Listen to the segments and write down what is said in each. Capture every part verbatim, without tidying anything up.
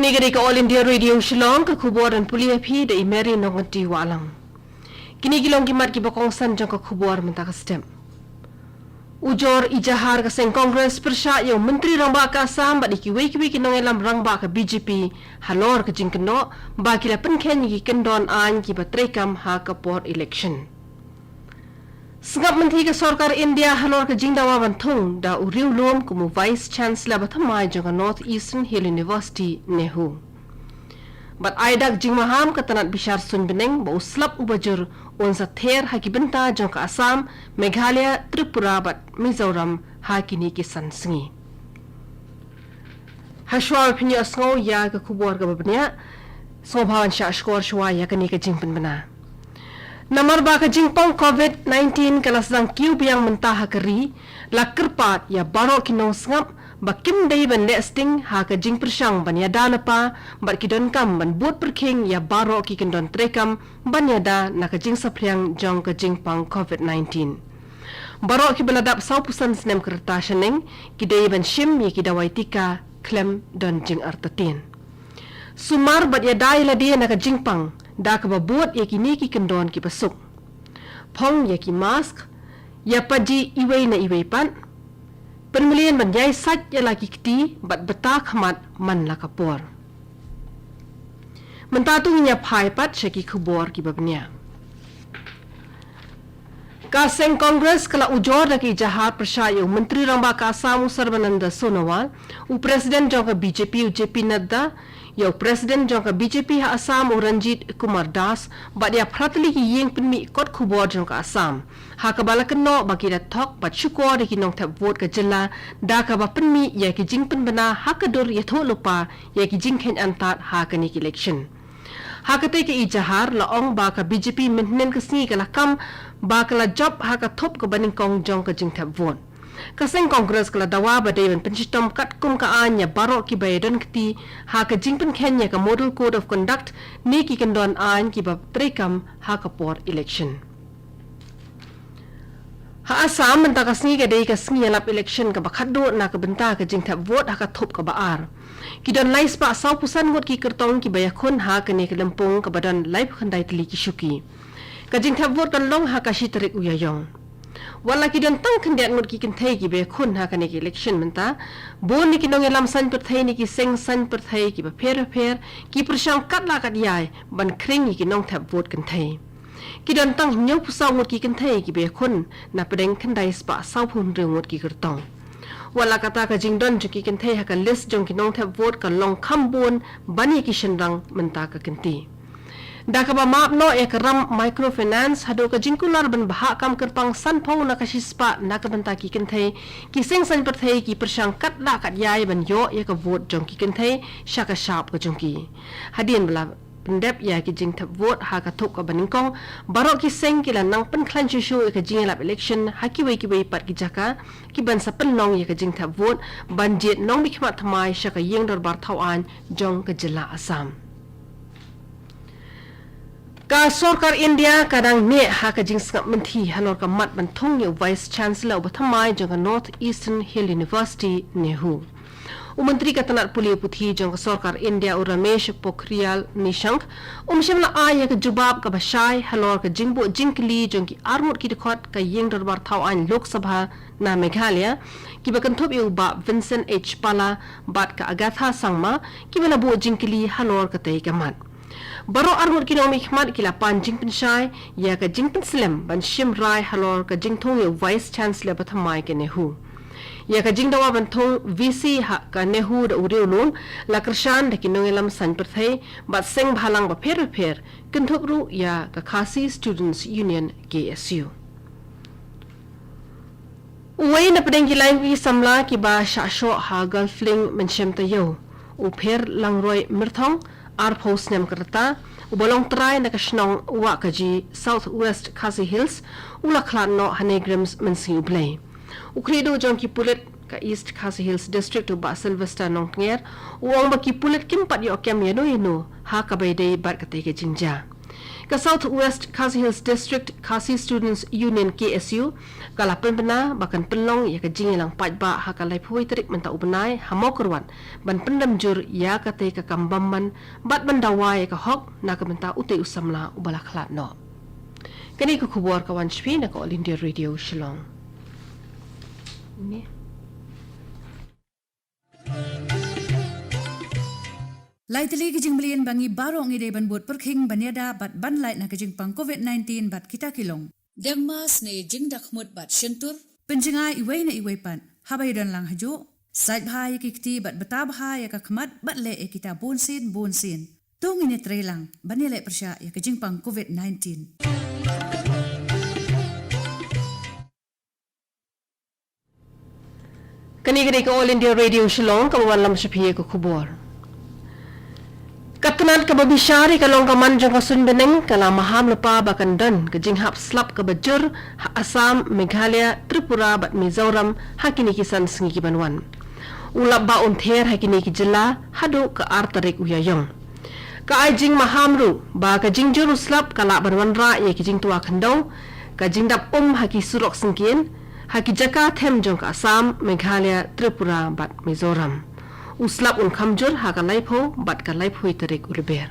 Kane ka dei ka All India Radio Shillong, ka khubor ban pule ïa phi da i Mary Nongkynrih Wahlang. Kine ki long ki mat kiba kongsan jong ka khubor mynta ka step. Ujor ijahar ka seng Congress pyrshah ïa u Myntri Rangbah ka Assam bad ïa kiwei kiwei ki nongïalam rangbah ka B J P halor ka jingkynnoh ba ki la pynkheiñ ïa ki kyndon aiñ kiba treikam ha ka por election. Sngap mynthi ka sorkar India halor ka jingdawa ban thung da u riewlum kum u Vice Chancellor ba thymmai jong ka North Eastern Hill University, NEHU. Bad ai dak jingmaham ka tnat bishar suiñbneng ba u slap uba jur un sa ther ha ki bynta jong ka Assam, Meghalaya, Tripura bad Mizoram ha kine ki san sngi. Hashwa ba phin ïohsngew ïa ka khubor kaba bniah, sngewbha ban shah shkor shwa ïa kane ka jingpynbna. Namar ba ka jingpang COVID nineteen ka la sdang kiew biang mynta ha ka ri, la kyrpad ïa baroh ki nongsngap ba kim dei ban leh sting ha ka jingpyrshang ban ïada lypa bad ki donkam ban bud pyrkhing ïa baroh ki kyndon treikam ban ïada na ka jingsaphriang jong ka jingpang COVID nineteen. Baroh kiba la dap sawphew san snem ka rta shaneng ki dei ban shim ïa ki dawai tika khlem don jingartatien. Sumar bad ïada ïa lade na ka jingpang da kaba bud ïa kine ki kyndon kiba suk. Phong ïa ki mask, ïa paji iwei na iwei pat. Pynmlien ban ïai sait ïa la ki kti bad bta khmat man la ka por. Mynta to ngin ïa phai pat sha ki khubor kiba bniah. Ka seng Congress ka la ujor da ka ijahar pyrshah ïa u Myntri Rangbah ka Assam u Sarbananda Sonowal, u President jong ka B J P u J P Nadda, ïa u President jong ka B J P ha Assam u Ranjit Kumar Das, bad ïa phra tylli ki ïing pynmih kot khubor jong ka Assam. Ha kaba la kynnoh ba ki da thok bad shukor ïa ki nongthep vote ka jylla da kaba pynmih ïa ki jingpynbna ha ka dur ïathuhlypa ïa ki jingkheiñ antad ha kane ka election. Ha katei ka ijahar la ong ba ka B J P mynhynnin ka sngi ka la kam ba ka la jop ha ka thup kaba nyngkong jong ka jingthep vote. Ka seng Congress ka la dawa ba dei ban pynshitom katkum ka aiñ ïa baroh kiba ïadon kti ha ka jingpynkheiñ ïa ka Model Code of Conduct ne ki kyndon aiñ kiba treikam ha ka por election. Ha Assam mynta ka sngi ka dei ka sngi ïalap election kaba khatduh na ka bynta ka jingthep vote ha ka thup kaba ar. Ki don lai spah sawphew san ngut ki kyrtong kiba ïakhun ha kane ka lympung kaba don laiphew khyndai tylli ki shuki. Ka jingthep vote kan long ha ka shi tarik u Ïaïong. Wat la ki don tang khyndiat ngut ki kynthei kiba ïakhun ha kane ka election mynta, bun na ki nongïalam saiñ pyrthei na ki seng saiñ pyrthei kiba pher bapher ki pyrshang katba lah katba ïai ban khring ïa ki nongthep vote kynthei. Ki don tang hynñiewphew saw ngut ki kynthei kiba ïakhun na pdeng khyndai spah sawphew hynriew ngut ki kyrtong. Wat la katta, ka jingdon jong ki kynthei ha ka list jong ki nongthep vote ka long kham bun ban ïa ki shynrang mynta ka kynti. Da kaba map noh ïa ka ram microfinance haduh ka jingkular ban bhah kam kyrpang sanphew na ka shi spah na ka bynta ki kynthei, ki seng saiñ pyrthei ki pyrshang katba lah katba ïai ban ïoh ïa ka vote jong ki kynthei sha ka shap ka jong ki. Hadien ba la pyndep ïa ki jingthep vote ha ka thup kaba nyngkong, baroh ki seng ki la nang pynkhlaiñ shuh shuh ïa ka jingïalap election ha kiwei kiwei pat ki jaka, kiban sa pynlong ïa ka jingthep vote ban jied nongmihkhmat thymmai sha ka ïing dorbar thaw aiñ jong ka jylla Assam. Ka sorkar India ka dang neh ha ka jingsngap mynthi halor ka mat ban thung ïa u Vice Chancellor uba thymmai jong ka North Eastern Hill University, NEHU. U Myntri ka tnat pule puthi jong ka sorkar India u Ramesh Pokhriyal Nishank um shym la ai ïa ka jubab kaba shai halor ka jingbuh jingkylli jong ki arngut ki dkhot ka ïing dorbar thaw aiñ Lok Sabha na Meghalaya, kiba kynthup ïa u Bah Vincent H Pala bad ka Agatha Sangma, kiba la buh jingkylli halor katei ka mat. Baroh arngut ki nongmihkhmat ki la pan jingpynshai ïa ka jingpynslem ban shim rai halor ka jingthung ïa u Vice Chancellor ba thymmai ka NEHU. Ïa ka jingdawa ban thung VC ha ka NEHU da u riewlum la kyrshan da ki nongïalam saiñ pyrthei bad seng bhalang bapher bapher, kynthup ruh ïa ka Khasi Students Union, KSU. Uwei na pdeng ki lain ki samla kiba shah shoh ha Golf Link mynshem taïew, u Pherlangroi Myrthong, arphew snem ka rta, uba long trai na ka shnong Wahkaji, South West Khasi Hills, u la khlad noh ha NEIGRIHMS mynsngi u Blei. U khlieh duh jong ki pulit ka East Khasi Hills District, u Bah Sylvester Nongtnger, u ong ba ki pulit kim pat ïoh kem ïano ïano ha kaba ïadei bad katei ka jingjia. Ka South West Khasi Hills District Khasi Students Union, K S U, ka la pynbna ba kan pynlong ïa ka jingïalang paidbah ha ka laiphew tarik mynta u bnai ha Mawkyrwat ban pyndem jur ïa katei ka kam bymman bad ban dawa ïa ka hok na ka bynta utei u samla uba la khlad noh. Kane ka khubor ka wan sha phi na ka All India Radio Shillong. Lai tylli ki jingmlien ba ngi baroh ngi dei ban bud pyrkhing ban ïada bad ban lait na ka jingpang covid nineteen bad kita ki long: dengma, snier, jingdakhmut bad shyntur. Pynjngai iwei na iwei pat haba ïadon lang hajuh. Sait bha ïa ki kti bad bta bha ïa ka khmat bad leh ïa kita bunsien bunsien. To ngin ïatreilang ban ïaleh pyrshah ïa ka jingpang covid nineteen. Kane ka dei ka All India Radio Shillong kaba wanlam sha phi ïa ka khubor. Ka tnat kaba bishar ïa ka long ka man jong ka suiñ bneng ka la maham lypa ba kan don ka jinghap slap kaba jur ha Assam, Meghalaya, Tripura bad Mizoram ha kine ki san sngi ki ban wan. U lap ba un ther ha kine ki jylla haduh ka ar tarik u Ïaïong. Ka ai jingmaham ruh ba ka jingjur u slap ka lah ban wanrah ïa ki jingtwa khyndew, ka jingdap um ha ki surok syngkien ha ki jaka them jong ka Assam, Meghalaya, Tripura bad Mizoram. U slap un kham jur ha ka laiphew bad ka laiphew tarik u Lber.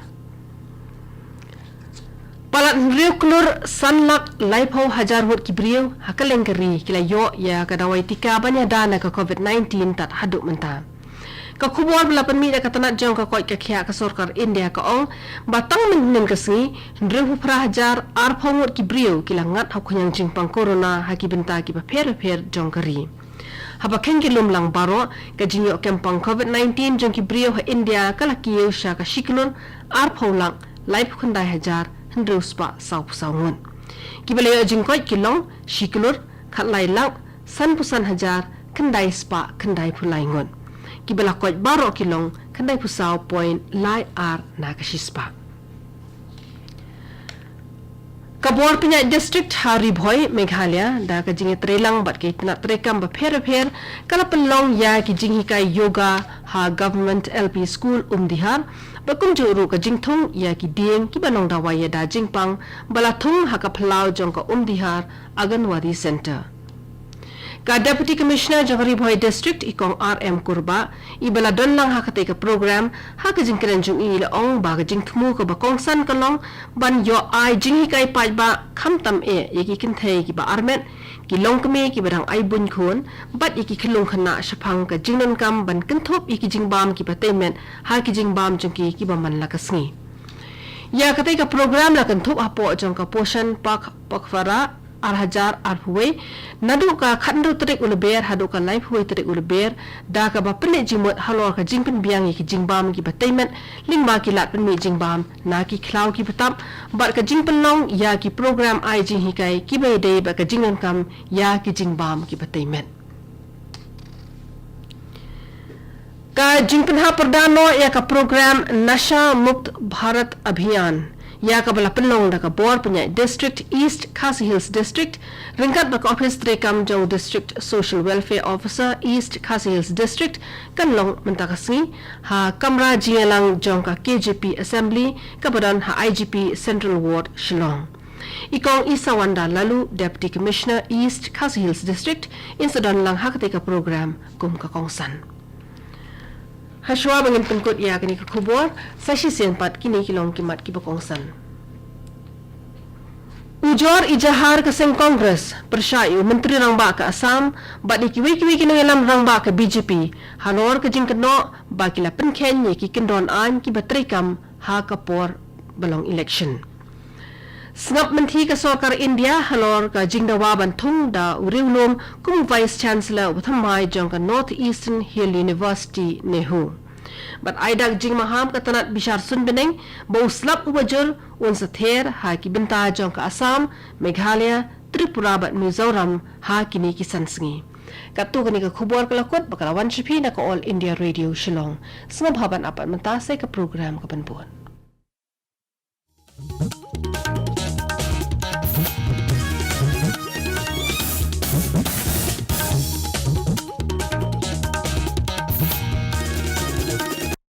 Palat hynriew klur san lak laiphew hajar ngut ki briew ha kylleng ka ri ki la ïoh ïa ka dawai tika ban ïada na ka covid nineteen tad haduh mynta. Ka khubor ba la pynmih da ka tnat jong ka koit ka khiah ka sorkar India ka ong ba tang mynhynnin ka sngi hynriewphew phra hajar arphew ngut ki briew ki la ngat ha u khñiang jingpang corona ha ki bynta kiba pher bapher jong ka ri. Haba kheiñ ki lum lang baroh, ka jingïoh kem pang covid nineteen jong ki briew ha India ka la kiew sha ka shi klur arphew lak laiphew khyndai hajar hynriew spah sawphew saw ngut. Kiba la ïoh jingkoit ki long shi klur khatlai lak sanphew san hajar khyndai spah khyndaiphew lai ngut. Kiba la koit baroh ki long khyndaiphew saw point lai ar na ka shi spah. Ka bor pynïaid district ha Ri Bhoi, Meghalaya, da ka jingïatreilang bad ka tnat treikam bapher bapher, ka la pynlong ïa ki jinghikai yoga ha Government L P School Umdihar, bad kumjuh ruh ka jingthung ïa ki dieng kiba nongdawai ïada jingpang ba la thung ha ka phyllaw jong ka Umdihar Anganwadi Centre. Ka Deputy Commissioner jong ka Ri Bhoi District, i Kong R M Kurbah, iba la don lang ha katei ka program, ha ka jingkren jong i la ong ba ka jingthmu kaba kongsan ka long ban ïoh ai jinghikai paidbah khamtam eh ïa ki kynthei kiba armet, ki longkmie kiba dang ai buiñ khun, bad ïa ki khyllung khynnah shaphang ka jingdonkam ban kynthup ïa ki jingbam kiba tei met ha ki jingbam jong ki kiba man la ka sngi. Ïa katei ka program la kynthup hapoh jong ka Poshan Pakh Pokhara ar hajar arphew wei, naduh ka khathynriew tarik u Lber haduh ka laiphew wei tarik u Lber, da kaba pynleit jingmut halor ka jingpynbiang ïa ki jingbam kiba tei met, lyngba ki lad pynmih jingbam na ki khlaw kiba tap, bad ka jingpynlong ïa ki program ai jinghikai kiba ïadei bad ka jingdonkam ïa ki jingbam kiba tei met. Ka jingpynhap pyrda noh ïa ka program Nasha Mukt Bharat Abhiyan, ïa kaba la pynlong da ka bor pynïaid District East Khasi Hills District, ryngkat bad ka ophis treikam jong District Social Welfare Officer East Khasi Hills District, kan long mynta ka sngi ha kamra jingïalang jong ka K J P Assembly kaba don ha I G P Central Ward, Shillong. I Kong Isawanda Laloo, Deputy Commissioner East Khasi Hills District, in sa don lang ha katei ka program kum ka kongsan. Hashwa ba ngin pynkut ïa kane ka khubor, sa shisien pat kine ki long ki mat kiba kongsan. Ujor ijahar ka seng Congress pyrshah ïa u Myntri Rangbah ka Assam bad ïa kiwei kiwei ki nongïalam rangbah ka B J P halor ka jingkynnoh ba ki la pynkheiñ ïa ki kyndon aiñ kiba treikam ha ka por ba long election. Sngap mynthi ka sorkar India halor ka jingdawa ban thung da u riewlum kum u Vice Chancellor uba thymmai jong ka North Eastern Hill University, NEHU. Bad ai dak jingmaham ka tnat bishar suiñbneng ba u slap uba jur un sa ther ha ki bynta jong ka Assam, Meghalaya, Tripura bad Mizoram ha kine ki san sngi. Katto kane ka khubor ka la kut ba ka la wan sha phi na ka All India Radio Shillong. Sngewbha ban ap pat mynta sa ïa ka program ka ban bud.